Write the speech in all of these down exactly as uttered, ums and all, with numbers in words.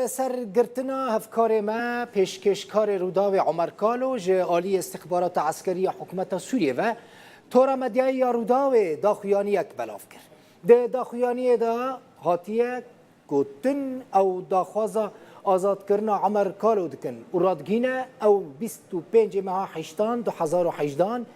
Ser girtina hevkarê me, pêşkêşkarê Rûdawê Omer Kalo ji alî Îstixbarata Eskerî ya Hikûmeta Sûriyê ve tora medyayê ya Rûdawê daxuyaniyek belav kir. Di daxuyaniyê de hatiye gotin, ew daxwaza azadkirina Omer Kalo dikin û radigihîne ew bîst û pêncê meha heştan du hezar û hejdan,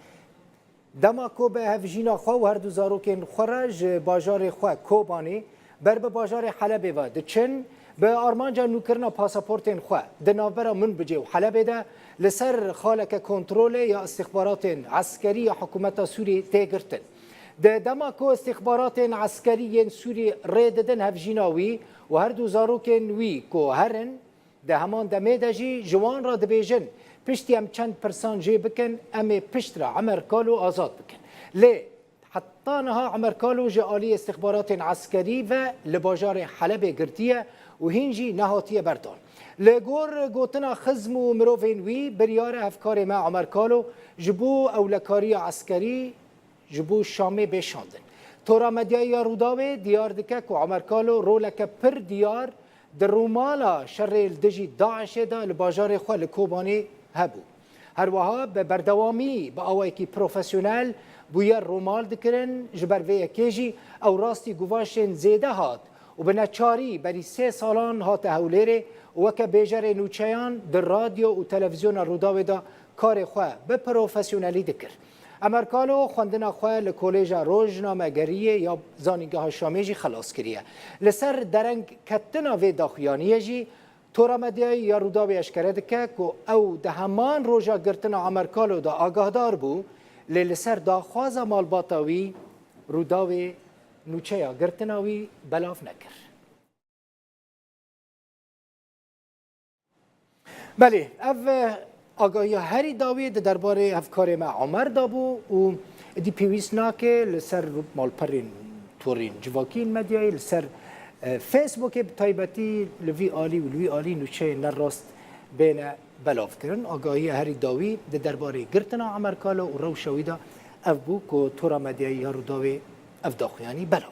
dema ku bi hevjîna xwe û her du zarokên xwe re ji bajarê xwe Kobanê ber bi bajarê Helebê ve diçin, bi armanca nûkirina pasaportên xwe di navbera Minbicê û Helebê de li ser xaleke kontrolê ya îstixbaratên eskerî ya hikûmeta Sûrî tê girtin. Di dema ku îstixbaratên eskerî yên Sûrî rê didin hevjîna wî û her du zarokên wî ku herin, di heman demê de jî ji wan re dibêjin, piştî em çend pirsan jê bikin, em ê piştre Omer Kalo azad bikin. Lê heta niha Omer Kalo ji alî îstixbaratên eskerî ve li bajarê Helebê girtiye û hîn jî nehatiye berdan. Li gor gotina xizm û mirovên wî, biryar e hevkarê me Omer Kalo ji bo ewlekariya eskerî ji bo Şamê bê şandin. Tora medyayê ya Rûdawê diyar dike ku Omer Kalo roleke pir diyar di rûmala şerê li dijî DAIŞê de li bajarê xwe li Kobanê hebû. Her wiha bi berdewamî, bi awayekî profesyonel bûyer rûmal dikirin, ji ber vê yekê jî ew rastî guvaşên zêde hat û bi neçarî berî sê salan hate Hewlêrê û weke bêjerê nûçeyan di radyo û televîzyona Rûdawê de karê xwe bi profesyonelî dikir. Omer Kalo xwendina xwe li Kolêja Rojnamegeriyê ya Zanîngeha Şamê jî xelas kiriye. Li ser derengketina vê daxuyaniyê jî Tora Medyayê ya Rûdawê eşkere dike ku ew di heman roja girtina Omer Kalo de agahdar bû, lê li ser daxwaza malbata wî Rûdawê nûçeya girtina wî belav nekir. Belê, ev agahiya herî dawî di derbarê hevkarê me Omer de bû û êdî pêwîst nake li ser malperên torên civakî yên medyayê, li ser, e, Facebookê bi taybetî li vî alî û li wî alî nûçeyên ne rast bêne belavkirin. Agahiya herî dawî di derbarê girtina Omer Kalo û rewşa wî de ev bû ku Tora Medyayê ya Rûdawê ev daxuyanî belav.